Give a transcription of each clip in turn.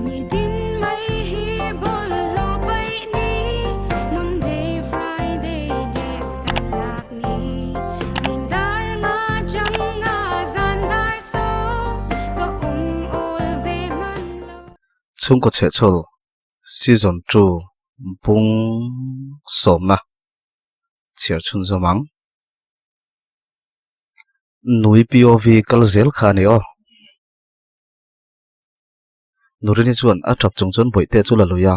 Nitin mai hi bawlhhlawh paih ni, Monday, Friday gas kan lak ni. Zing dar nga chang nga zan dar sawm, ka awm awl ve hman lo. Chhungkaw chhehchhawl Season 2 bung sawmna chhiar chhunzawm ang. Nui POV kal zel kha a ni aw. Nurini chuan a tap chung chuan bawihte chu la lui a,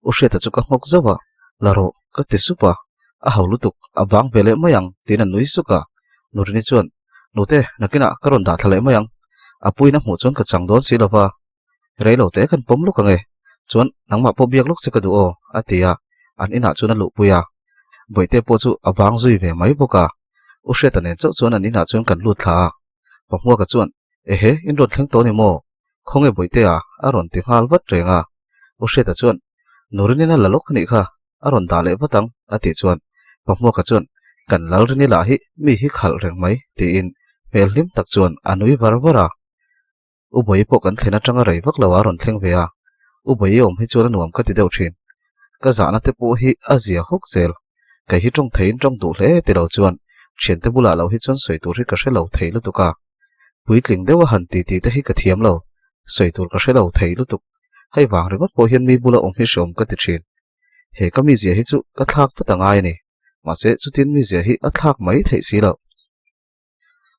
U Hriata chu ka nghawk zauh a, La rawh, ka ti sup a, a ho lutuk, a bang ve leh mai ang, tiin a nui suk a. Nurini chuan, Nute, nakinah ka rawn dah thla leh mai ang, a puiin a hmuh chuan ka chang dawn si lo va, rei lo te kan pawm luk ang e, chuan nangmah pawh biak luk che ka duh aw, a ti a, an inah chuan a luhpui a, bawihte pawh chu a bang zui ve mai bawk a. U Hriata nen chauh chuan an inah chuan kan lut thla a, Pahmuaka chuan, Ehe, in rawn thleng tawh a ni maw? Khawnge Bawihtea? a rawn ti nghal vat reng a. U Hriata chuan, Nurinina la lawk a nih kha, a rawn dah leh vat ang, a tih chuan Pahmuaka chuan, Kan Lalrini lah hi mi hi khalh reng mai, tiin hmel hlim tak chuan a nui var var a. U Bawihi pawh kan thlen atanga rei vak lo a rawn thleng ve a, U Bawihi awm hi chuan a nuam ka ti deuh thin. Ka zahna te pawh hi a zia hawk zel. Kei hi tawng theiin tawng duh hle ti lo chuan thiante bulah lo hi chuan sawi tur hi ka hre lo thei lutuk a. Puitling deuha han ti tih te hi ka thiam lo, sawi tur ka hre lo thei lutuk. Hei vang ringawt pawh hian mi bula awm hi hreawm ka ti thin. He ka mizia hi chu ka thlak vat a ngai a ni. Mahse chutin mizia hi a thlak mai theih si loh.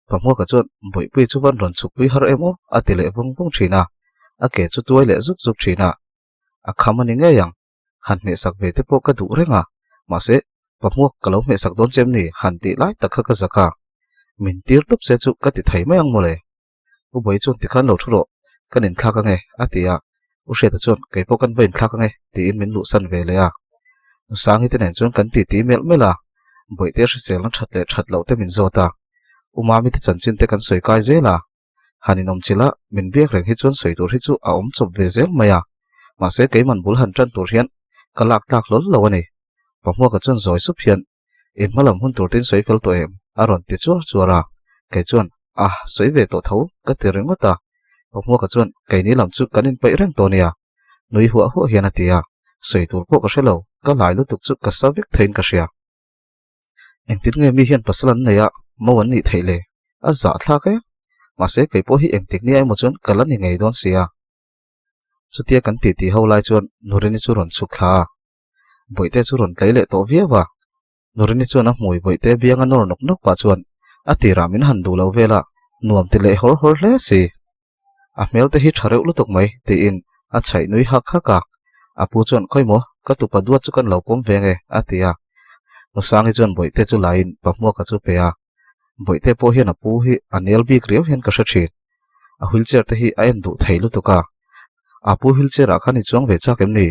Pahmuaka chuan Bawihpui chu van rawn chhukpui har em aw a ti leh vung vung thin a, a ke chu tuai leh zuk zuk thin a. A kham a ni ngei ang, han hmehsak ve te pawh ka duh reng a, mahse Pahmuak ka lo hmehsak dawn che em ni han tih lai tak kha ka zak a, min tir tawp se chu ka ti thei mai ang mawle. U Bawihi chuan tikhan lo thu rawh, kan inthlak ange a ti a, U Hriata chuan kei pawh kan va inthlak ange tiin min luhsan ve leh a. Nu Sangi te nen chuan kan titi melh melh a, Bawihte hriselna that leh that loh te min zawt a, U Mami te chanchin te kan sawi kai zel a, han inawm chilh a, min biak reng hi chuan sawi tur hi chu a awm chawp ve zel mai a, mahse keiman bul han tan tur hian ka lak tlak hlawl lo a ni. Pahmuaka chuan zawi sup hian In hma lam hun tur tin sawi fel tawh em? a rawn ti chuar chuar a, kei chuan Ah, sawi ve tawh tho ka ti ringawt a. Pahmuaka chuan Keini lam chu kan inpeih reng tawh nia, nui huah huah hian a ti a, sawi tur pawh ka hre lo, ka hlai lutuk chu ka sa vek theiin ka hria. Engtin nge mi hian pasal an nei a, mo an nih theih le? A zahthlak em? Mahse kei pawh hi engtik nia emaw chuan ka la ni ngei dawn sia. Chutia kan titi ho lai chuan Nurini chu rawn chhuk thla a. Bawihte chu rawn tlei leh tawh viau a, Nurini chuan a hmui Bawihte bianga nawr nawk nawk pah chuan a tirah min han duh lo vel a, nuam ti leh hawr hawr hle si. A hmel te hi tha reuh lutuk mai tiin a chhaih nui hak hak a, a pu chuan khawi maw ka tupa duat chu kan lo pawm ve nge a ti a. Nusangi chuan Bawihte chu laiin Pahmuaka chu pe a, Bawihte pawh hian a pu hi a nel bik riau hian ka hre thin. A wheelchair te hi a en duh thei lutuk a, a pu wheelchair ah khan i chuang ve chak em ni?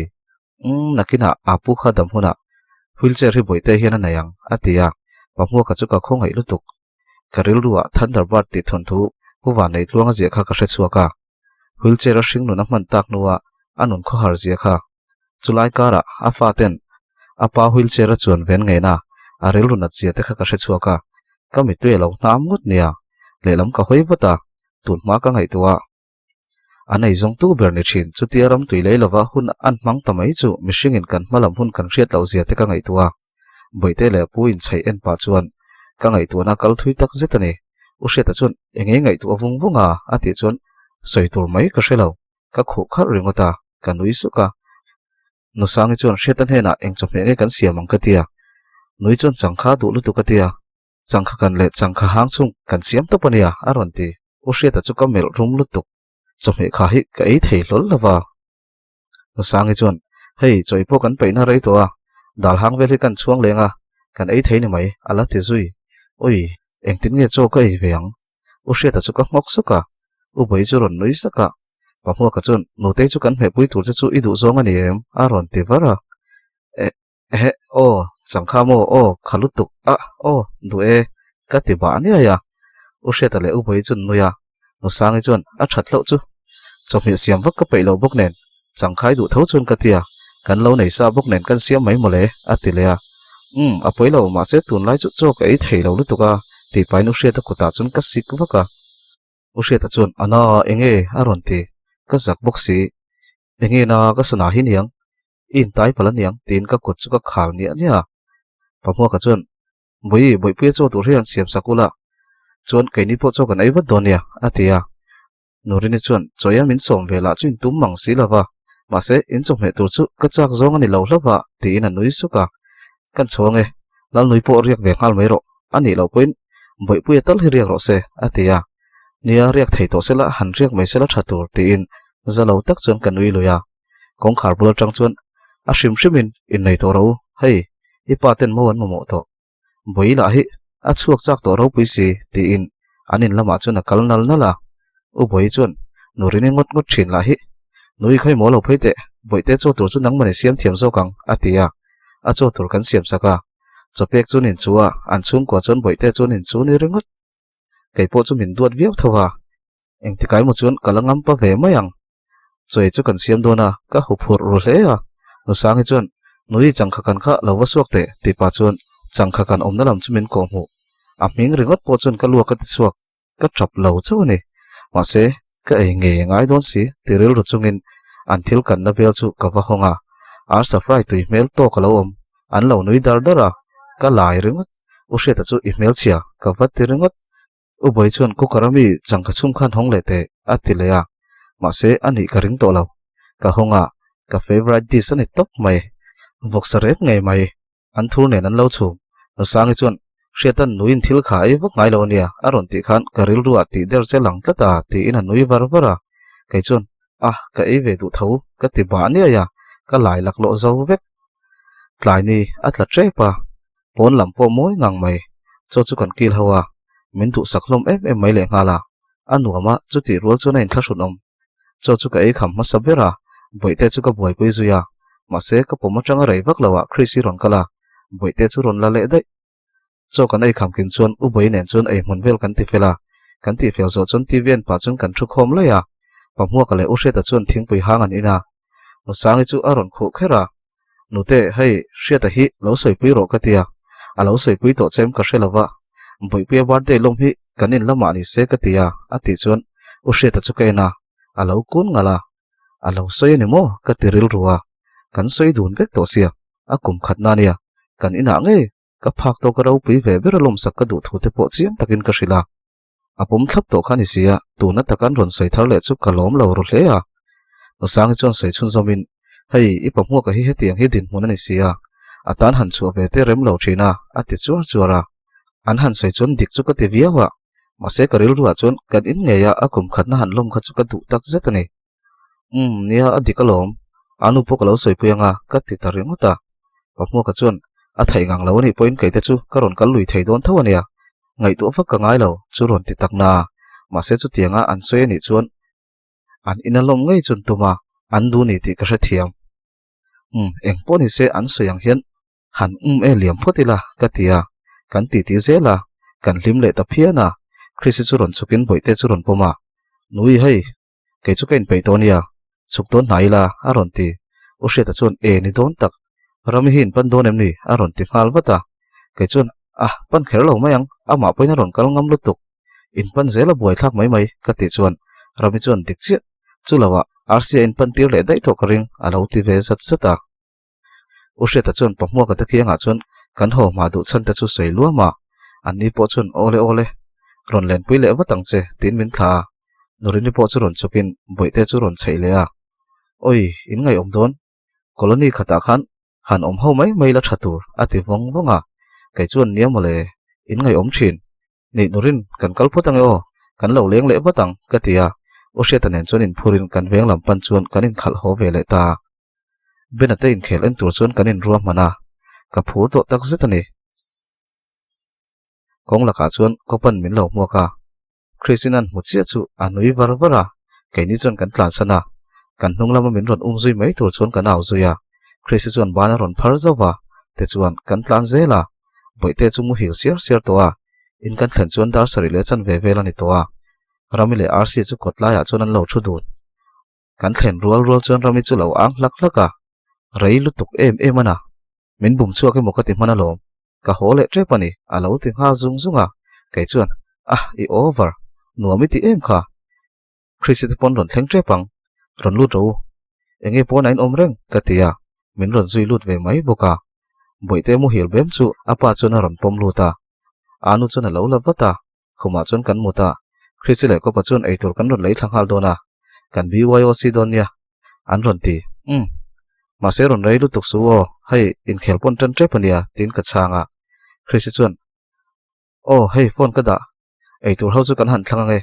Umm, nakinah a pu kha dam hunah wheelchair hi Bawihte hian a nei ang, a ti a, Pahmuaka chu ka khawngaih lutuk. Ka rilruah Thunderbird tih thawnthu Pu Vanneitluanga ziah kha ka hre chhuak a, wheelchair a hring nun a hman tak hnua a nun khawhar zia kha. Chulai karah a faten a pa wheelchair a chuan ven ngeina a rilru nat zia te kha ka hre chhuak a, ka mittui a lo hnam ngawt nia, lehlam ka hawi vat a, tun hma ka ngaihtuah a. An eizawngtu ber ni thin, chutia ram tui lei lova hun an hmang ta mai chu mihringin kan hmalam hun kan hriat loh zia te ka ngaihtuah a. Bawihte leh pu inchhaih en pah chuan ka ngaihtuahna kal thui tak zet a ni. U Hriata chuan eng ei ngaihtuah vung vung a a tih chuan sawi tur mai ka hre lo, ka khuh kharh ringawt a, ka nui suk a. Nusangi chuan Hriata hnenah eng chawhmeh nge kan siam ang ka ti a, nui chuan changkha duh lutuk a ti a. Changkha kan leh changkha hang chhung kan siam tawp a nia, a rawn ti. U Hriata chu ka melh rum lutuk. Chawhmeh kha hi ka ei thei hlawl lo va. Nusangi chuan, Hei, chawi pawh kan peihna rei tawh a, dal hang vel hi kan chhuang leng a, kan ei thei ni mai, a la ti zui. Ui, engtin nge chaw ka ei ve ang? U Hriata chu ka nghawk suk a, U Bawihi chu rawn nui sak a. Pahmuaka chuan, Nutei chu kan hmehpui tur che chu i duh zawng a ni em? a rawn ti var a. Eh. Ehe, aw, changkha maw, aw, kha lutuk, ah, aw, duh e, ka ti bah niai a. U Hriata leh U Bawihi chu an nui a, Nusangi chuan a that hlauh chu. Chawhmeh siam vak ka peih lo bawk nen, changkhai duh tho chuan ka ti a, kan lo nei sa bawk nen kan siam mai mawle, a ti leh a. Umm, a pawi lo, mahse tunlai chu chaw ka ei thei lo lutuk a, tih pahin U Hriata kutah chuan ka sik vak a. U Hriata chuan, Ana, enge? a rawn ti. Ka zak bawk si. Enge na ka sana hi niang, i intai palh aniang tiin ka kut chu ka khal niah niah a. Pahmuaka chuan, Bawi, Bawihpuia chaw tur hi an siam sak ula, chuan keini pawh chaw kan ei vat dawn nia, a ti a. Nurini chuan, Chawia min sawm ve lah chu in tum mang si lova, mahse in chawhmeh tur chu ka chak zawng a ni lo hlauh va, tiin a nui suk a. Kan chho ange, Lalnui pawh riak ve nghal mai rawh, a nih loh pawhin Bawihpuia tal hi riak rawh se, a ti a. Nia, riak thei tawh sela, han riak mai sela tha tur, tiin za lo tak chuan ka nui lui a. Kawngkhar bul atang chuan a hrim hrimin innei tawh ro, hei, i pa ten mo an mamawh tawh. Bawi lah hi a chhuak chak tawh ropui si, tiin an in lamah chuan a kal nal nal a. U Bawi chuan, Nurini ngawt ngawt thin lah hi, Nui khawi maw lo phei teh, Bawihte chaw tur chu nangmah ni siam thiam zawk ang, a ti a. A chaw tur kan siam sak a. Chawpek chu an inchu a, an chhungkua chuan Bawihte chu an inchu ni ringawt. Kei pawh chu min duat viau tho a, engtikai maw chuan ka la ngam pa ve mai ang. Chawi chu kan siam dawn a, ka huphurh ru hle a. Nusangi chuan, Nui changkha kan kha lo va suak teh, tih pah chuan changkha kan awmna lam chu min kawh hmuh. A hming ringawt pawh chuan ka luak a ti chhuak, ka tap lo chauh a ni. Mahse, ka ei ngei a ngai dawn si, ti rilru chungin an thil kanna vel chu ka va hawng a. Arsa fry tui hmel tawk a lo awm, an lo nui dar dar a, ka lai ringawt. U Hriata chu i hmelchhia, ka va ti ringawt. U Bawi chuan cooker a mi changkha chhung khan hawng leh teh a ti leh a, mahse a nih ka ring tawh lo. Ka hawng a, ka favourite dish a ni tawp mai. Vawksa rep ngei mai, an thur nen an lo chhum. Nusangi chuan, Hriatan nuin thil kha ei vak ngai lo a nia, a rawn tih khan ka rilru ah tih der che lang tlat a, tiin a nui var var a. Kei chuan, Ah, ka ei ve duh tho, ka ti bah niai a, ka lai laklawh zo vek. Tlai ni a tla tep a, pawn lam pawh mawi ngang mai. Chaw chu kan kil ho a, min duhsak hlawm em em mai lehnghal a, a nuam a, chutih rual chuan a inthlahrun awm. Chaw chu ka ei kham hmasa ber a, Bawihte chu ka buaipui zui a, mahse ka pawm atanga rei vak lo ah Chris hi rawn kal a, Bawihte chu rawn la leh daih. Chaw kan ei kham kim chuan U Bawi nen chuan ei hmun vel kan ti fel a, kan tih fel zawh chuan TV en pah chuan kan thu khawm laih a, Pahmuaka leh U Hriata chuan thingpui hang an in a, Nusangi chu a rawn khuh kher a, Nute, hei, Hriata hi lo sawipui rawh ka ti a, a lo sawipui tawh chem ka hre lo va, Bawihpuia birthday lawm hi kan in lamah ni se ka ti a, a tih chuan U Hriata chu ka en a, a lo kun ngalh a, a lo sawi a ni maw ka ti rilru a, kan sawi dun vek tawh sia, a kum khat na nia, kan inah ngei ka phak tawk a ropui ve ber a lawmsak ka duh thu te pawh chiang takin ka hrilh a. A pawm thlap tawh kha ni sia, tuna taka an rawn sawi thar leh chu ka lawm lo ru hle a. Nusangi chuan sawi chhunzawmin, Hei, i pahmuaka hi hetiang hi dinhmun a ni sia, a tan han chhuah ve te rem lo thin a, a ti chuar chuar a. An han sawi chuan dik chu ka ti viau a, mahse ka rilruah chuan kan in ngei a, a kum khatna han lawm kha chu ka duh tak zet a ni. Umm, nia a dik alawm, a nu pawh ka lo sawipui anga ka ti ta ringawt a. Pahmuaka chuan a theih ngang lo anih pawhin keite chu ka rawn kal lui thei dawn tho ania, ngaihtuah vak ka ngai lo chu rawn ti tak na. Mahse chutianga an sawi anih chuan an ina lawm ngei chun tum a, an duh ni tih ka hrethiam. Umm, eng pawh ni se an sawi ang hian Han um e liam phawt ila ka ti a, kan titi zel a, kan hlim leh ta phian a, Chrissy chu rawn chhukin bawihte chu rawn pawm a, Nui hei, kei chu ka inpeih tawh ania, chhuk dawn hnai ila a rawn ti, U Hriata chuan e ni dawn tak, Rami hi in pan dawn em ni a rawn ti nghal vat a, kei chuan ah pan kher lo mai ang, amah pawhin a rawn kal ngam lutuk, in pan zel a buaithlak mai mai ka tih chuan Rami chuan dik chiah, chu lo ah Rc a in pan tir leh daih tawh ka ring a lo ti ve zat zat a. U Hriata chuan Pahmuaka te kiangah chuan kan haw hma duh chhan te chu sawi luam a, anni pawh chuan awle awle, rawn lenpui leh vat ang che tiin min thlah a, Nurini pawh chu rawn chhukin Bawihte chu rawn chheih leh a, Awi, in ngaihawm dawn, colony khatah khan han awm ho mai mai la tha tur a ti vawng vawng a, kei chuan nia mawle, in ngaihawm thin, Nih Nurin, kan kal phawt ange aw, kan lo leng leh vat ang ka ti a, U Hriata nen chuan inphurin kan veng lam pan chuan kan inkhalh haw ve leh ta. Bena te inkhel en tur chuan kan inrua hman a, ka phur tawh tak zet a ni. Kawng lakah chuan Kopan min lo hmuak a, Christine an hmu chiah chu a nui var var a, keini chuan kan tlansan a, kan hnung lama min rawn um zui mai tur chuan kan au zui a, Chrissy chuan ban a rawn phar zauh va, tichuan kan tlan zel a, Bawihte chu muhil siar siar tawh a, in kan thlen chuan dar sarih leh chanve vel a ni tawh a, Rami leh Rc chu kawt laiah chuan an lo thu dun. Kan thlen rual rual chuan Rami chu lo ang hlak hlak a, rei lutuk em em a na, min bum chhuak emaw ka ti hman alawm, ka haw leh tep a ni, a lo ti nghal zung zung a, kei chuan, Ah, i over, nuam i ti em kha, Chrissy te pawn rawn thleng tep ang, rawn lut rawh u. Enge pawn a inawm reng ka ti a, min rawn zui lut ve mai bawk a. Bawihte muhil bem chu a pa chuan a rawn pawm lut a. Anu chuan a lo la vat a, khumah chuan kan mut a. Christy leh Kawpa chuan eitur kan rawn lei thla nghal dawn a, kan BYOC dawn nia an rawn ti. Umm. Mahse rawn rei lutuk su aw, hei inkhel pawn tan tep a nia tiin ka chhang a. Christy chuan, Aw, hei phone ka dah. Eitur ho chu kan han thlang ange.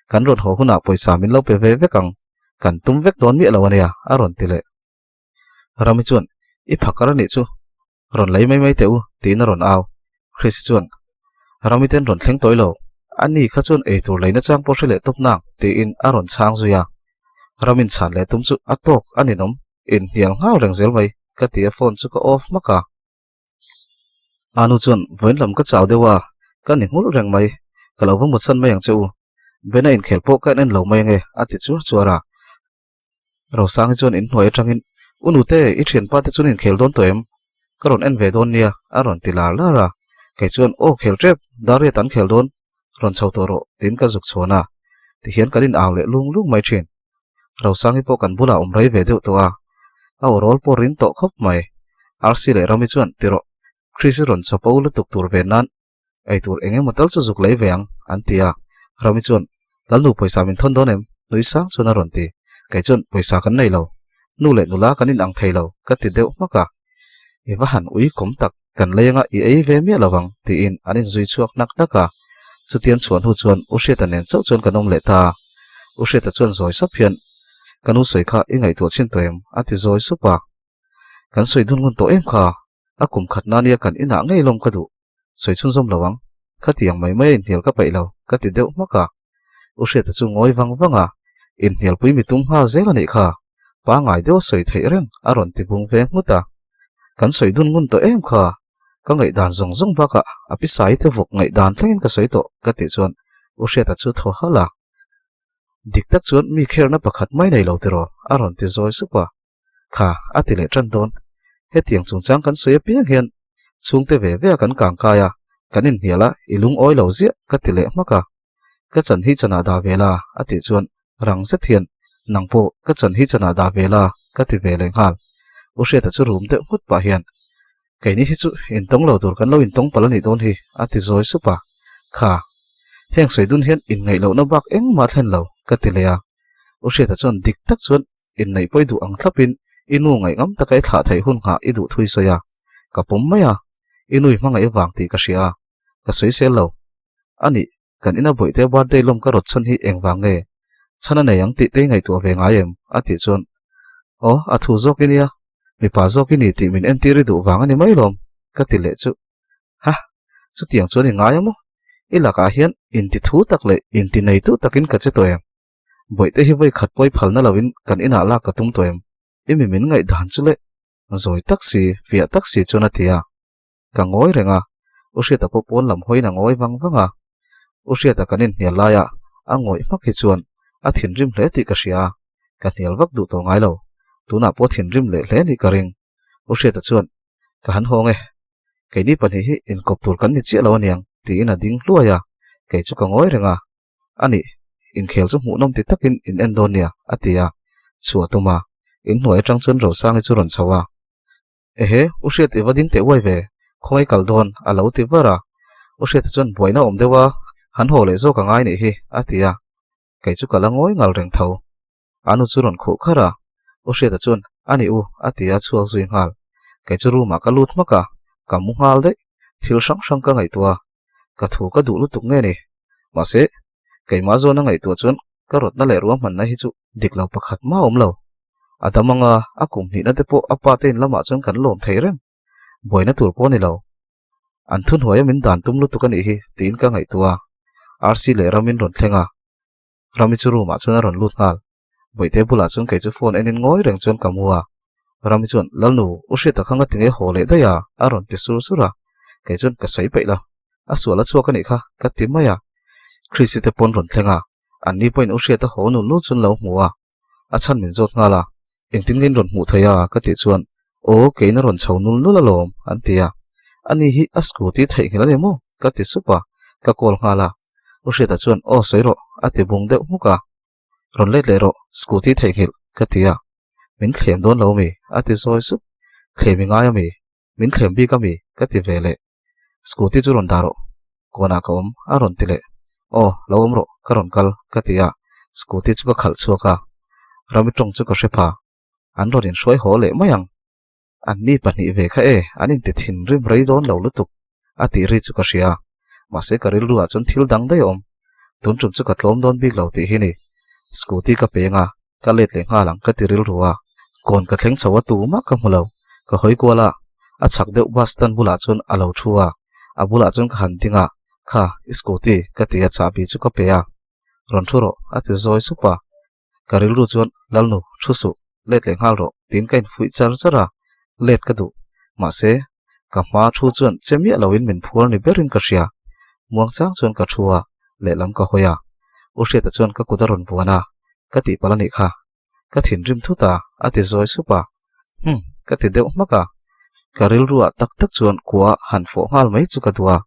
Kan rawn haw hunah pawisa min lo pe ve vek ang. Kan tum vek dawn miah lo a nia, a rawn ti leh. Rami chuan, I phakar a nih chu. Rawn lei mai mai teh u, tiin a rawn au. Chrissy chuan, Rami ten rawn thleng tawih lo. A ni kha chuan eitur leina chang pawh hre leh tawp nang, tiin a rawn chhang zui a. Ramin chhan leh tum chu a tawk a ninawm, inhnial nghal reng zel mai, ka ti a phone chu ka off hmak a. Anu chuan, Vawiin lam ka chau deuh a, ka ni nghulh reng mai. Ka lo va mutsan mai ang che u. Bena inkhel pawh ka en en lo mai ange, a ti chuar chuar a. Rosangi chuan inhnuai atangin, U nute, i thianpa te chuan inkhel dawn tawh em? Ka rawn en ve dawn nia, a rawn ti lar lar a. Kei chuan, Aw khel tep, Dariat an khel dawn, rawn chho tawh rawh, tiin ka zuk chhuan a. Tihian kan in au leh lung lung mai thin. Rosangi pawh kan bulah awm rei ve deuh tawh a, a aw rawl pawh rin tawh khawp mai. Rc leh Rami chuan, Ti rawh, Chris i rawn chhapo lutuk tur ve nan eitur eng emaw tal chu zuk lei ve ang, an ti a. Rami chuan, Lalnu pawisa min thawn dawn em? Nui sang chuan a rawn ti. Kei chuan, Pawisa kan nei lo. Nu leh nula kan inang thei lo, ka ti deuh hmak a. I va han ui kawm tak, kan lei anga i ei ve miah lo ang, tiin an inzui chhuak hnak hnak a. Chutiang chhuah hnu chuan U Hriata nen chauh chuan kan awm leh ta a. U Hriata chuan zawi sap hian, Ka nu sawi kha i ngaihtuah chhin tawh em? a ti zawi sup a. Kan sawi dun ngun tawh em kha? A kum khat na nia kan inah ngei lawm ka duh. Sawi chhunzawm lo ang. Khatiang mai mai a inhnial ka paih lo, ka ti deuh hmak a. U Hriata chu ngawi vang vang a, inhnialpui mi tum nghal zel a nih kha. Pangai deuh a sawi theih reng a rawn ti bung ve nghut a. Kan sawi dun ngun tawh em kha. Ka ngaihdan zawng zawng bakah a pisai te vawk ngaihdan thlengin ka sawi tawh ka tih chuan U Hriata chu thaw halh a. Dik tak chuan mi kherna pakhat mai nei lo tiraw a rawn ti zawi sup a. Kha, a ti leh tan dawn. Hetiang chungchang kan sawi apiang hian chhungte ve ve a kan kang kai a, kan inhnial a, i lungawi lo ziah ka ti leh hmak a. Ka chan hi chanah dah ve la, a tih chuan rang zet hian, Nang pawh ka chan hi chanah dah ve la, ka ti ve leh nghal. U Hriata chu rum deuh nghut pah hian, Keini hi chu intawng lo tur kan lo intawng palh a nih dawn hi, a ti zawi sup a. Kha, heng sawi dun hian inngaih lohna bak engmah thlen lo, ka ti leh a. U Hriata chuan dik tak chuan Inneih pawi duh ang thlapin i nu ngaihngam taka i thlah theih hun nghah i duh thui sawi a, ka pawm mai a, i nui hmangaih vang tih ka hria a, ka sawisel lo. A nih, kan ina bawihte birthday lawm ka rawt chhan hi engvang nge? Chhan a nei ang tih te i ngaihtuah ve ngai em? a tih chuan, Aw, a thu zawk i nia, mipa zawk i ni tih min entir i duh vang a ni mai lawm, ka ti leh chu. Ha, chutiang chuan i ngai a maw? I lakah hian inti thu tak leh inti neitu takin ka che tawh em? Bawihte hi vawi khat pawi phalna loin kan inah lak ka tum tawh em? I mi min ngaihdan chu le zawi tak si, fiah tak si chuan a ti a. Ka ngawi reng a, U Hriata pawh pawn lam hawiin a ngawi vang vang a. U Hriata kan inhnial laia a ngawih hmak hi chuan a thinrim hle tih ka hria a, ka hnial vak duh tawh ngai lo. Tunah pawh thinrim leh hle nih ka ring. U Hriata chuan, Ka han hawng e. Keini pahnih hi inkawp tur kan ni chiah lo aniang, tiin a ding hluai a, kei chu ka ngawi reng a. A nih, inkhel chu hmuhnawm ti takin in en dawn nia, a ti a. Chhuah tum a, inhnuai atang chuan Rosangi chu rawn chho a. Ehe, U Hriat i va ding teh uai ve, khawngaih kal dawn, a lo ti var a. U Hriata chuan buaina awm deuh a, han haw leh zawk a ngai nih hi, a ti a. Kei chu ka la ngawi ngal reng tho. A nu chu rawn khuh kharh a, U Hriata chuan, A nih u, a ti a chhuak zui nghal. Kei chu room ah ka lut hmak a, ka mu nghal daih. Thil hrang hrang ka ngaihtuah a, ka thu ka duh lutuk nge ni. Mahse, keimah zawn a ngaihtuah chuan ka rawtna leh ruahmanna hi chu dik lo pakhat mah a awm lo. A dam anga a kum hnihna te pawh a pa te in lamah chuan kan lawm thei reng. Buaina tur pawh a ni lo. An thuhnuaia min dan tum lutuk a nih hi tiin ka ngaihtuah a. Rc leh Ramin rawn thleng a. Rami chu room ah chuan a rawn lut nghal. Bawihte bulah chuan kei chu phone enin ngawi reng chuan ka mu a. Rami chuan, Lalnu, u Hriata kha nga tinge haw leh daih a? a rawn ti sur sur a. Kei chuan ka sawi peih lo. A sual a chhuak a nih kha, ka ti mai a. Christy te pawn rawn thleng a. Anni pawhin u Hriata haw nul nul chuan lo hmu a. A chhan min zawt nghal a. Engtin nge in rawn hmuh thei a? ka tih chuan, Aw, keiin a rawn chho nul nul alawm, an ti a. Ani hi a scooty theihnghilh a ni maw? ka ti sup a. Ka call nghal a. U Hriata chuan, Aw sawi rawh, a ti bung deuh hmuk a. Rawn let leh rawh, scooty theihnghilh, ka ti a. Min thlem dawn lo mi? A ti zawi sup. Thlem i ngai ami? Min thlem bik ami? Ka ti ve leh. Scooty chu rawn dah rawh. Kawnah ka awm, a rawn ti leh. Aw, lo awm rawh, ka rawn kal, ka ti a. Scooty chu ka khalh chhuak a. Rami tawng chu ka hre pha. An rawn inhruai haw leh mai ang. Anni pahnih ve kha e, an inti thinrim rei dawn lo lutuk, a tih ri chu ka hria. Mahse ka rilru ah chuan thil dang daih a awm. Tun tum chu ka tlawm dawn bik lo tih hi ni. Scooty ka peng a, ka let leh nghal ang ka ti rilru a. Kawn ka thleng chho a tumah ka hmu lo. Ka hawi kual a, a chhak deuh bus stand bulah chuan a lo thu a. A bulah chuan ka han ding a, Kha, i scooty, ka ti a chahbi chu ka pe a. Rawn thu rawh, a ti zawi sup a. Ka rilru chuan, Lalnu, thu suh, let leh nghal rawh, tiin ka infuih char char a, let ka duh. Mahse, ka hma thu chuan che miah loin min phuar ni berin ka hria. Muangchang chuan ka thu a, lehlam ka hawi a. U Hriata chuan ka kut a rawn vuan a, ka tihpalh a nih kha. Ka thinrim thut a, a ti zawi sup a. Hum, ka ti deuh hmak a. Ka rilruah tak tak chuan kua han fawh nghal mai chu ka duh a.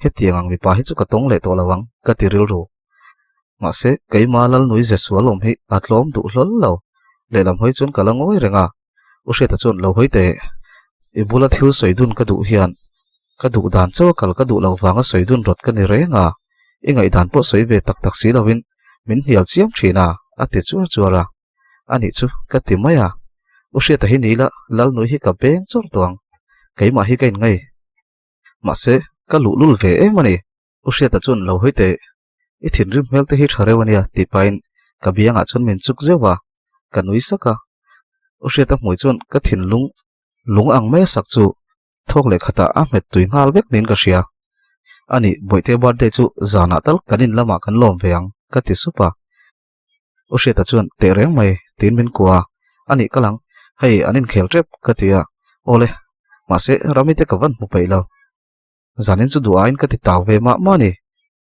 Hetiang ang mipa hi chu ka tawng leh tawh lo ang, ka ti rilru. Mahse, keima Lalnui ze sual awm hi a tlawm duh hlawl lo. Lehlam hawi chuan ka la ngawi reng a. U Hriata chuan lo hawi teh. I bula thil sawi dun ka duh hian ka duh dan chauh a kal ka duh loh vanga sawi dun rawt ka ni reng a. I ngaihdan pawh sawi ve tak tak si loin min hnial chiam thin a, a ti chuar chuar a. A nih chu ka ti mai a. U Hriata hi ni ila Lalnui hi ka beng chawr tawh ang. Keimah hi ka inngai. Mahse, ka luhlul ve em a ni. U Hriata chuan lo hawi teh, i thinrim hmel te hi tha reuh a nia tih pahin ka biangah chuan min chuk zeuh a, ka nui sak a. U Hriata hmui chuan ka thinlung lung ang mai a sak chu thawk leh khatah a hmet tui nghal vek niin ka hria. A nih, Bawihte birthday chu zanah tal kan in lamah kan lawm ve ang ka ti sup a. U Hriata chuan teh reng mai tiin min kuah a, a nih kal ang, hei an inkhel tep ka ti a, awle, mahse Ramite ka van hmu peih lo. Zanin chu duh aiin ka ti tau ve mah mah a ni,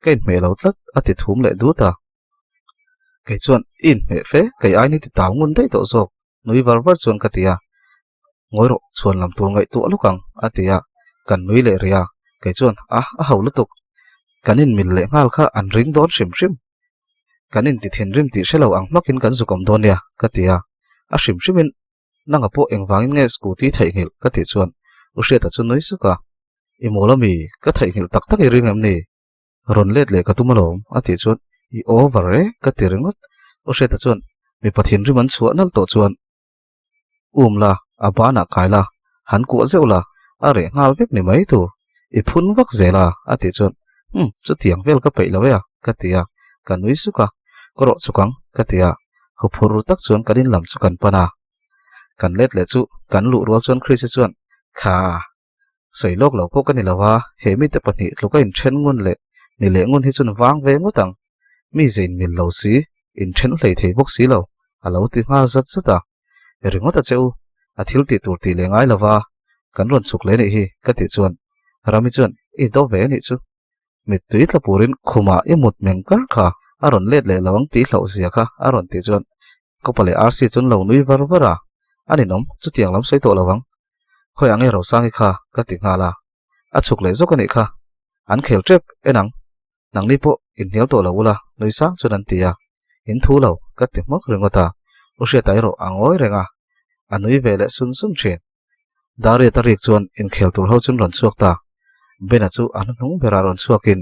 ka inhmeh lo tlat a ti thum leh dut a. Kei chuan i inhmeh fe, kei aiin i ti tau ngun daih tawh zawk, nui var var chuan ka ti a. Ngawi rawh, chhuan lam tur ngaihtuah lawk ang a ti a, kan nui leh rih a, kei chuan a a ho lutuk, kan inmil leh nghal kha an ring dawn hrim hrim. Kan inti thinrim tih hre lo ang hmakin kan zuk awm dawn nia ka ti a, a hrim hrimin Nanga pawh engvangin nge scooty theihnghilh ka tih chuan U Hriata chu nui suk a, I mawl ami, ka theihnghilh tak tak i ring em ni? Rawn let leh ka tum alawm a tih chuan I over e ka ti ringawt. U Hriata chuan mipa thinrim an chhuah nalh tawh chuan Um la, a banah kai la, han kuah zeuh la, a reh nghal vek ni mai tur, i phun vak zel a a tih chuan Umm chutiang vel ka peih lo e a ka ti a, ka nui suk a, Ka rawh chuk ang ka ti a. Huphur ru tak chuan kan in lam chu kan pan a. Kan let leh chu kan luh rual chuan Chrissy chuan, Kha, sawi lawk lo pawh ka ni lo a, he mite pahnih tluka inthen ngun leh ni leh ngun hi chuan vang ve ngawt ang. Mi ze inmil lo si, inthen hlei thei bawk si lo, a lo ti nghal zat zat a. Ringawt a che u, a thil tih tur tih leh ngai lo va, kan rawn chhuk leh nih hi, ka tih chuan Rami chuan, I do ve anih chu. Mittui tla purin khumah i mut meng kar kha a rawn let leh lo ang tih hlauh zia kha a rawn tih chuan Kawpa leh Rc chuan lo nui var var a, a ninawm chutiang lam sawi tawh lo ang. Khawi ang e Rosangi kha ka ti nghal a, a chhuk leh zawk a nih kha. An khel tep en ang, nangni pawh inhnial tawh lo ula nui sang chuan an ti a, in thu lo ka ti hmawk ringawt a, U Hriata erawh a ngawi reng a, a nui ve leh sun sun thin. Dariat a rik chuan inkhel tur ho chuan rawn chhuak ta. Bena chu a hnuhnung berah rawn chhuakin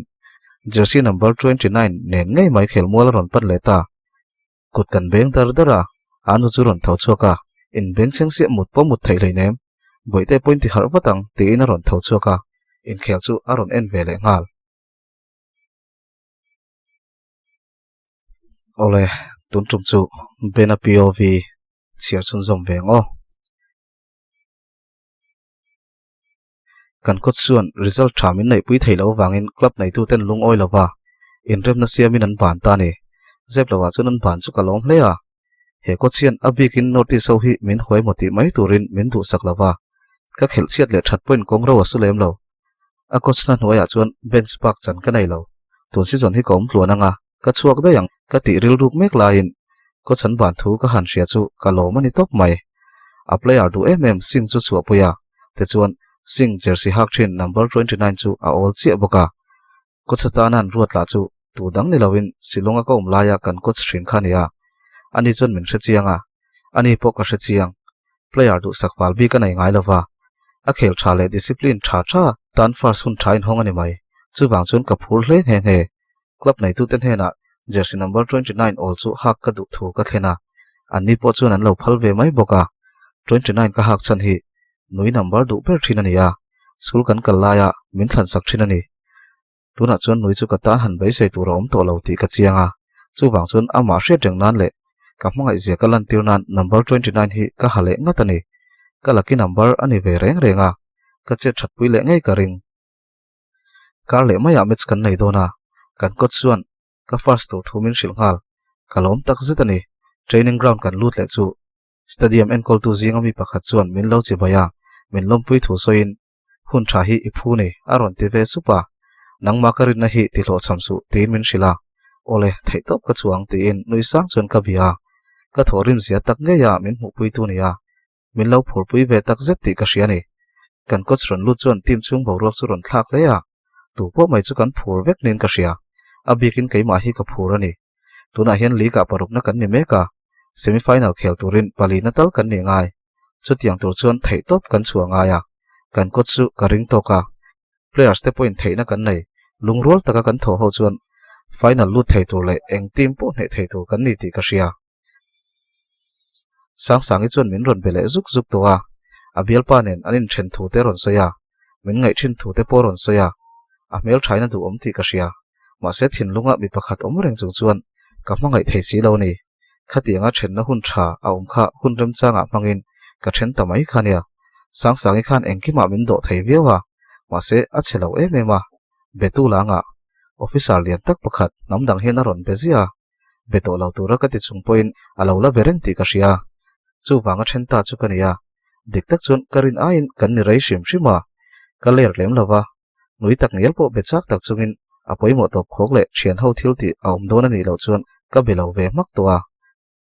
jersey number 29 nen ngei mai khelmual a rawn pan leh ta. Kut kan beng dar dar a, a nu chu rawn tho chhuak a, inbeng chheng siah mut pawh mut theih hleinem, Bawihte pawhin ti harh vat ang tiin a rawn tho chhuak a, inkhel chu a rawn en ve leh nghal. Awle, tun tum chu Bena POV chhiar chhunzawm ve ang aw. Kan coach chuan result tha min neihpui thei loh avangin club neituten lungawi lova inremna siamin an ban ta a ni. Zep lovah chuan an ban chu ka lawm hle a. He coach hian a bikin North East ho hi min huai maw tih mai turin min duhsak lova, ka khelh chhiat leh that pawhin kawng ro a su lem lo. A coach hna hnuaiah chuan bench bak chan ka nei lo. Tun season hi ka awm tluan anga ka chhuak daih ang ka tih rilruk mek laiin coach an ban thu ka han hria chu ka lawm a ni tawp mai. A player duh em em Singh chu chhuahpui a, tichuan Singh jersey hak thin number 29 chu a awl chiah bawk a. Coach atana an ruat lah chu tu dang ni loin Shillong a ka awm laia kan coach thin kha a ni a, ani chuan min hre chiang a. Ani pawh ka hre chiang. Player duhsak fal bik a nei ngai lova, a khel tha leh discipline tha tha tan first hun tha inhawng a ni mai. Chuvang chuan ka phur hle nghe nghe. Club neitute hnenah jersey number 29 awl chu hak ka duh thu ka thlen a, anni pawh chuan an lo phal ve mai bawk a. 29 ka hak chhan hi nui number duh ber thin a ni a, school kan kal laia min thlansak thin a ni. Tunah chuan nui chu ka tan han beisei tur a awm tawh lo tih ka chiang a, chuvang chuan amah hriat reng nan leh ka hmangaihzia ka lantir nan number 29 hi ka ha leh ngat a ni. Ka lucky number a ni ve reng reng a, ka chet thatpui leh ngei ka ring. Kar leh maiah match kan nei dawn a, kan coach chuan ka first tur thu min hrilh nghal. Ka lawm tak zet a ni. Training ground kan lut leh chu stadium enkawltu zinga mi pakhat chuan min lo chibai a, min lawmpui thu sawiin hun tha hi i phu ni a rawn ti ve sup a, nangmah ka rinna hi ti hlawhchham suh tiin min hrilh a, awle theih tawp ka chuang tiin nui sang chuan ka bia a, ka thawhrim zia tak ngei a min hmuhpuitu nia, min lo phurpui ve tak zet tih ka hria a ni. Kan coach rawn lut chuan team chhung boruak chu rawn thlak hle a, tu pawh mai chu kan phur vek niin ka hria, a bikin keimah hi ka phur a ni. Tunah hian league ah parukna kan ni mek a, semi final khel turin palina tal kan nih ngai. Chutiang tur chuan theih tawp kan chhuah ngai a, kan coach chu ka ring tawk a, players te pawhin theihna kan nei, lungrual taka kan thawh ho chuan final lut thei tur leh eng team pawh hneh thei tur kan ni tih ka hria. Sangsangi chuan min rawn be leh zuk zuk tawh a, a bialpa nen an inthen thu te rawn sawi a, min ngaih thin thu te pawh rawn sawi a, a hmelthaina duhawm tih ka hria, mahse thinlunga mi pakhat awm reng chung chuan ka hmangaih thei si lo a ni. Khatianga thenna hun tha a awm kha hun remchangah hmangin ka then ta mai kha nia. Sangsangi khan engkimah min dawh thei viau a, mahse a chhe lo em em a. Betu langa officer lian tak pakhat hnam dang hian a rawn be ziah a, be tawh lo tura ka ti chung pawhin a lo la be reng tih ka hria. Chuvanga then ta chu ka ni a, dik tak chuan ka rin aiin kan ni rei hrim hrim a, ka ler lem lo va. Nui tak ngial pawh be chak tak chungin a pawimawh tawp khawk leh thian ho thil tih a awm dawn a nih loh chuan ka be lo ve hmak tawh a.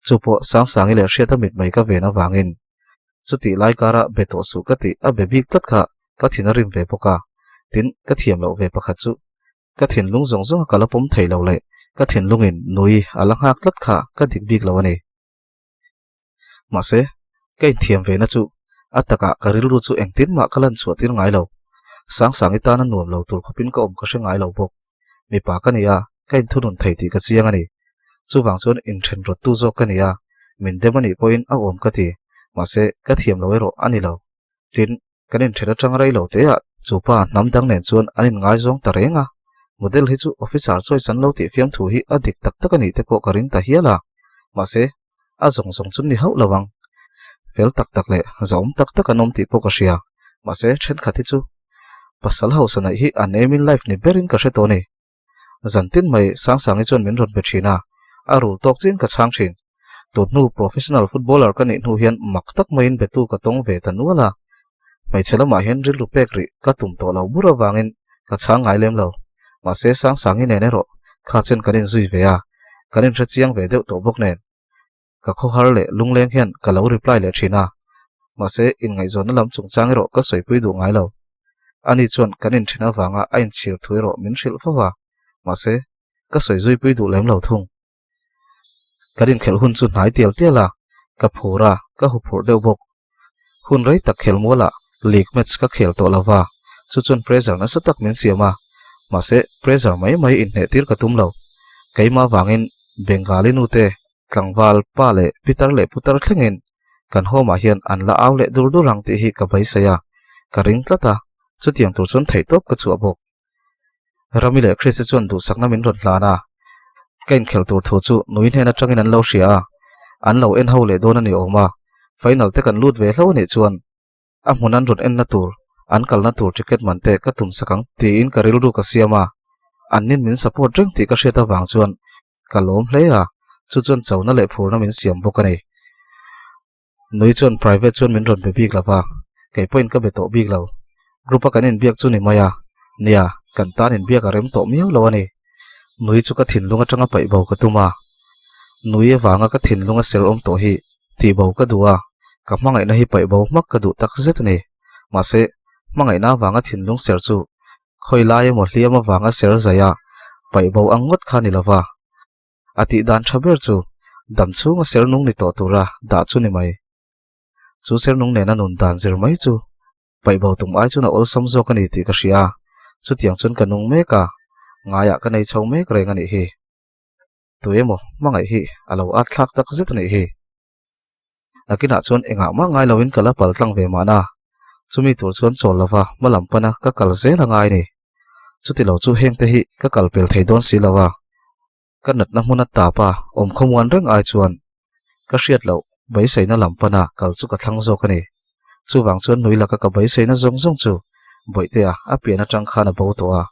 Chu pawh Sangsangi leh Hriata mit mai ka ven avangin chutih lai kara be tawh suh ka tih a be bik tlat kha ka thin a rim ve bawk a. Tin, ka thiam loh ve pakhat chu ka thinlung zawng zawnga ka la pawm thei lo leh ka thinlungin nui a la nghak tlat kha ka dik bik lo a ni. Mahse, ka inthiam ve na chu a takah ka rilru chu engtin mah ka lan chhuah tir ngai lo. Sangsangi tana nuam lo tur khawpin ka awm ka hre ngai lo bawk. Mipa ka ni a, ka inthunun thei tih ka chiang a ni. Chuvang chuan inthen rawttu zawk ka ni a, min dem a nih pawhin a awm ka ti. Mahse, ka thiam lo erawh a ni lo. Tin, Kan inthen atang rei lo te ah chu pa hnam dang nen chuan an inngaizawng ta reng a, model hi chu officer choice an lo tih fiam thu hi a dik tak tak a nih te pawh ka ring ta hial a, mahse a zawng zawng chu ni hauh lo ang. Fel tak tak leh zahawm tak tak an awm tih pawh ka hria, mahse thenkhat hi chu pasal hausa naih hi an aim in life ni berin ka hre tawh a ni. Zan tin mai Sangsangi chuan min rawn be thin a, a rul tawk chiin ka chhang thin. Tun hnu professional footballer ka nih hnu hian mak tak maiin betu ka tawng ve ta nual a. Hmeichhe lamah hian rilru pek rih ka tum tawh lo bur avangin ka chhang ngai lem lo. Mahse Sangsangi nen erawh kha chen kan inzui ve a, kan inhre chiang ve deuh tawh bawk nen. Ka khawhar leh lungleng hian ka lo reply leh thin a, mahse inngaihzawnna lam chungchang erawh ka sawipui duh ngai lo. Ani chuan kan inthen avanga a inchhir thu erawh min hrilh fo a, mahse ka sawi zuipui duh lem lo thung. Kan inkhelh hun chu hnai tial tial a, ka phur a, ka huphurh deuh bawk. Hun rei tak khel mualah league match ka khel tawh lova, chu chuan pressure nasa tak min siam a, mahse pressure mai mai inhneh tir ka tum lo. Keimah vangin Bengali nute tlangval pa leh pitar leh putar thlengin kan home ah hian an la au leh dur dur ang tih hi ka beisei a, ka ring tlat a, chutiang tur chuan theihtawp ka chhuah bawk. Rami leh Chris te chuan duhsakna min rawn hlan a, ka inkhelh tur thu chu nui hnen atangin an lo hria a, an lo en ho leh dawn a ni awm a, final te kan lut ve hlo a nih chuan a hmun an rawn enna tur, an kalna tur ticket man te ka tum sak ang tiin ka rilru ka siam a, an nin min support reng tih ka hriat avang chuan ka lawm hle a, chu chuan chona leh phurna min siam bawk a ni. Nui chuan private chuan min rawn be bik lo va, kei pawhin ka be tawh bik lo. Group a kan inbiak chu ni mai a, nia, kan tan inbiak a rem tawh miau lo a ni. Nui chu ka thinlung atanga paih bo ka tum a, nui avanga ka thinlung a ser awm tawh hi tih bo ka duh a, ka hmangaihna hi paih bo hmak ka duh tak zet a ni. Mahse, hmangaihna avanga thinlung ser chu khawi lai emaw hliam avanga ser zaih a, paih bo ang ngawt kha ni lo va. A tih dan tha ber chu Dam chhunga ser nung ni tawh tura dah chu ni mai. Chu ser nung nena nun dan zir mai chu paih bo tum ai chuan a awlsam zawk a ni tih ka hria a, chutiang chuan ka nung mek a, ngaiah ka nei chho mek reng a nih hi. Tu emaw hmangaih hi a lo at thlak tak zet a nih hi. Nakinah chuan engah mah ngai loin ka la pal tlang ve mahna, chumi tur chuan chawl lova hma lam pana ka kal zel a ngai a ni. Chuti lo chu hengte hi ka kal pel thei dawn si lo a. Ka natna hmun a tap a, awm khawmuan reng ai chuan ka hriat loh beiseina lam pana kal chu ka thlang zawk a ni. Chuvang chuan nui laka ka beiseina zawng zawng chu Bawihtea a pian atang khan a bo tawh a,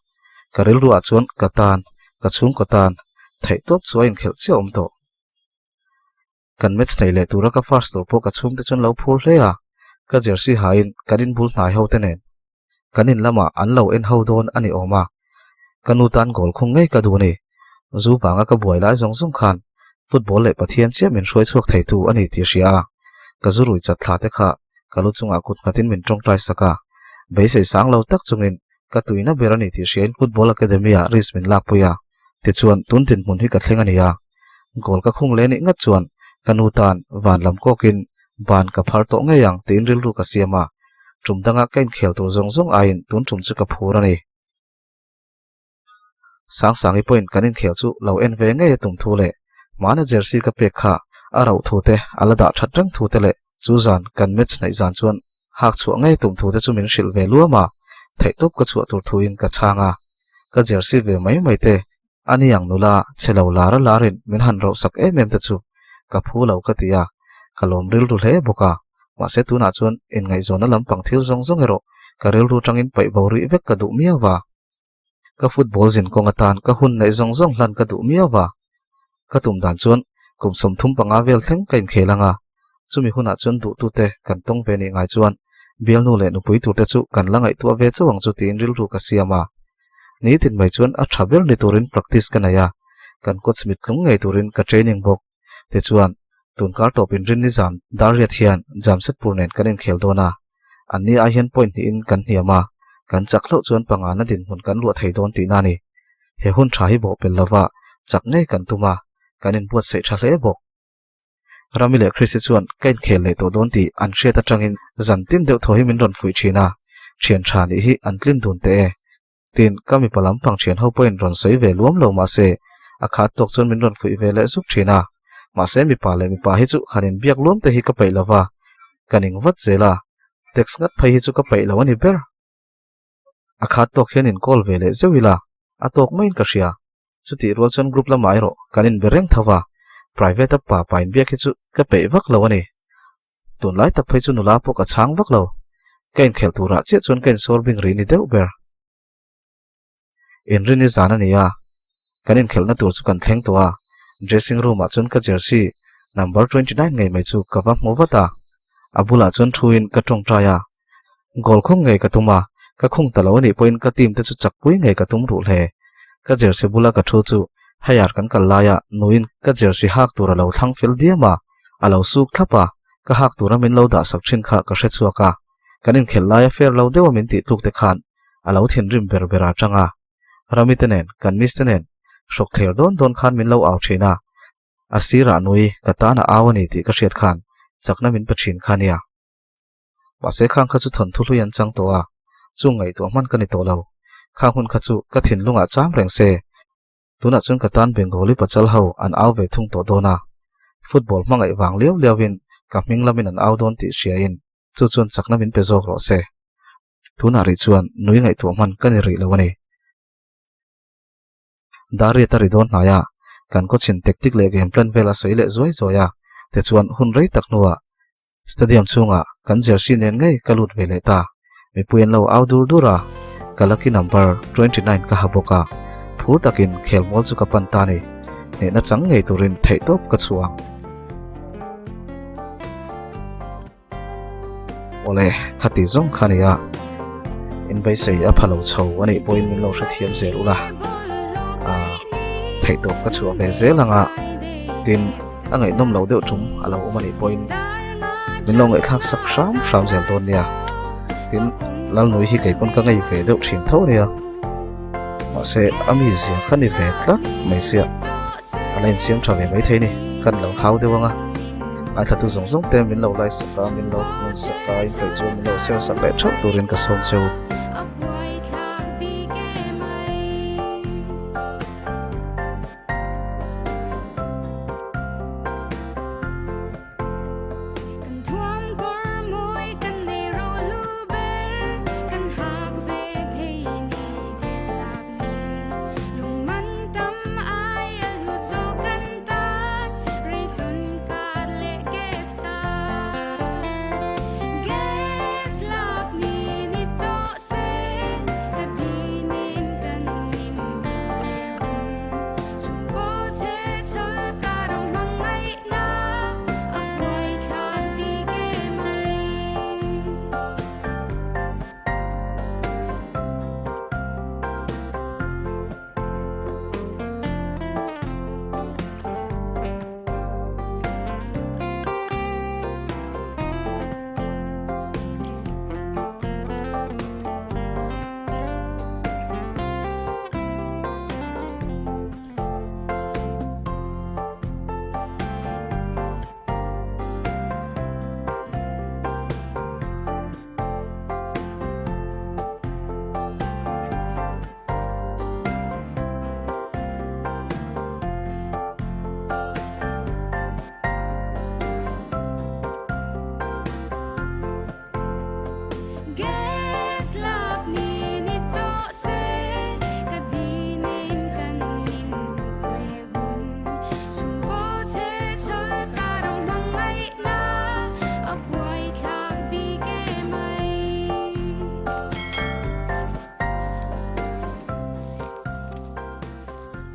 ka rilruah chuan ka tan, ka chhungkaw tan theihtawp chu a inkhelh chiah awm tawh. Kan match nei leh tura ka first tur pawh ka chhungte chuan lo phur hle a, ka jersey hain kan inbul hnai ho te nen kan in lamah an lo en ho dawn a ni awm a, ka nu tan goal khung ngei ka duh a ni. Zu vanga ka buai lai zawng zawng khan football leh Pathian chiah min hruai chhuak theitu a ni tih hria a, ka zu rui chat thla te kha ka lu chungah kut nghatin min tawngtai sak a, beisei sang lo tak chungin ka tuina ber a ni tih hriain Football Academy-ah risk min lakpui a, tichuan tun dinhmun hi ka thleng a ni a. Goal ka khung leh nih ngat chuan ka nu tan van lam kawkin ban ka phar tawh ngei ang tiin rilru ka siam a, tum danga ka inkhel tur zawng zawng aiin tun tum chu ka phur a ni. Sangsangi pawhin kan inkhel chu lo en ve ngei a tum thu leh hmana jersey ka pek kha a rauh thu te, a la dah that reng thu te leh chu zan kan match hnaih zan chuan hak chhuah ngei tum thu te chu min hrilh ve luam a, theihtawp ka chhuah tur thuin ka chhang a, ka jersey ve mai mai te A ni ang nula, chhe lo lar a larin min han rohsak em em te chu ka phu lo ka ti a, ka lawm rilru hle bawk a. Mahse tunah chuan inngaihzawnna lampang thil zawng zawng erawh ka rilru tangin paih bo rih vek ka duh miau va. Ka football zin kawng atan ka hun neih zawng zawng hlan ka duh miau va. Ka tum dan chuan kum 35 vel thleng ka inkhel ang a, chumi hunah chuan duhtute kan tawng ve nih ngai chuan bialnu leh nupui turte chu kan la ngaihtuah ve chauh ang chu tiin rilru ka siam a. Nitin mai chuan a tha ber ni turin practice ka nei a, kan coach mittlung ngei turin ka training bawk. Tichuan, tun kar tawp inrin nizan Darriat hian Jamshedpur nen kan inkhel dawn a, anni ai hian point hnihin kan hniam a, kan chak hlauh chuan pangana dinhmun kan luah thei dawn tihna a ni. He hun tha hi bawhpelh lova chak ngei kan tum a, kan inbuatsaih tha hle bawk. Rami leh Chrissy chuan ka inkhel leh tawh dawn tih an hriat atangin zan tin deuh thaw hi min rawn fuih thin a, thian tha nih hi an tlin dun teh e. Tin, ka mipa lampang thian ho pawhin rawn sawi ve luam lo mahse a khat tawk chuan min rawn fuih ve leh zuk thin a. Mahse mipa leh mipa hi chu han inbiak luam te hi ka peih lo va, ka ning vat zel a, text ngat phei hi chu ka peih lo a ni ber. A khat tawk hian in call ve leh zeuh ila, a tawk maiin ka hria. Chutih rual chuan group lamah erawh kan inbe reng tho va, private a pa pa inbiak hi chu ka peih vak lo a ni. Tunlai tak phei chu nula pawh ka chhang vak lo. Ka inkhelh turah chiah chuan ka insawr bing rih ni deuh ber. Inrin i zan a ni a, kan inkhelhna tur chu kan thleng tawh a, dressing room ah chuan ka jersey number 29 ngei mai chu ka va hmu vat a, a bulah chuan thuin ka tawngtai a. Goal khung ngei ka tum a, ka khung ta lo a nih pawhin ka team te chu chakpui ngei ka tum ruh hle. Ka jersey bula ka thu chu heyar kan kal laia nuin ka jersey hak tur a lo thlang fel diam a, a lo suk thlap a, ka hak tura min lo dah sak thin kha ka hre chhuak a, kan inkhelh laia fair lo deuha min tih tluk te khan a lo thinrim ber ber a tang a. Rami te nen, kan miss te nen hrawk thler dawn dawn khan min lo au thin a, a sirah nui ka tan a au a ni tih ka hriat khan chakna min pe thin kha nia. Mahse khang kha chu thawnthu hlui an chang tawh a, chung ngaihtuah hman ka ni tawh lo. Khang hun kha chu ka thinlungah cham reng se. Tunah chuan ka tan Bengali pachal ho an au ve thung tawh dawn a. Football hmangaih vang liau liauin ka hming lamin an au dawn tih hriain chu chuan chakna min pe zawk rawh se. Tunah rih chuan nui ngaihtuah hman ka ni rih lo a ni. Dariat a ri dawn hnai a, kan kawchhin tactic leh game plan vel a sawi leh zuai zuai a, tichuan hun rei tak hnuah Stadium chhungah kan jersey nen ngei ka lut ve leh ta. Mipui an lo au dur dur a, ka lucky number 29 ka ha bawk a, phur takin khelmual chu ka pan ta ni. Hnehna chang ngei turin theihtawp ka chhuah ang. Awle, khati zawng kha nia. Inbeisei a pha lo chho a nih pawhin min lo hrethiam zel ula. Ah, theihtawp ka chhuah ve zel ang a, tin a ngaihnawm lo deuh tum a lo awm a nih pawhin min lo ngaihthlak sak hram hram zel dawn nia. Tin, Lalnui hi kei pawn ka ngei ve deuh thin tho nia. Mahse, a mizia kha ni ve tlat mai sia, a la insiam tha ve maithei ni. Kan lo hau deuh ang a, ngaithlatu zawng zawng te min lo like sak a, min lo comment sak a, in peih chuan min lo share sak leh theuh turin ka sawm che u.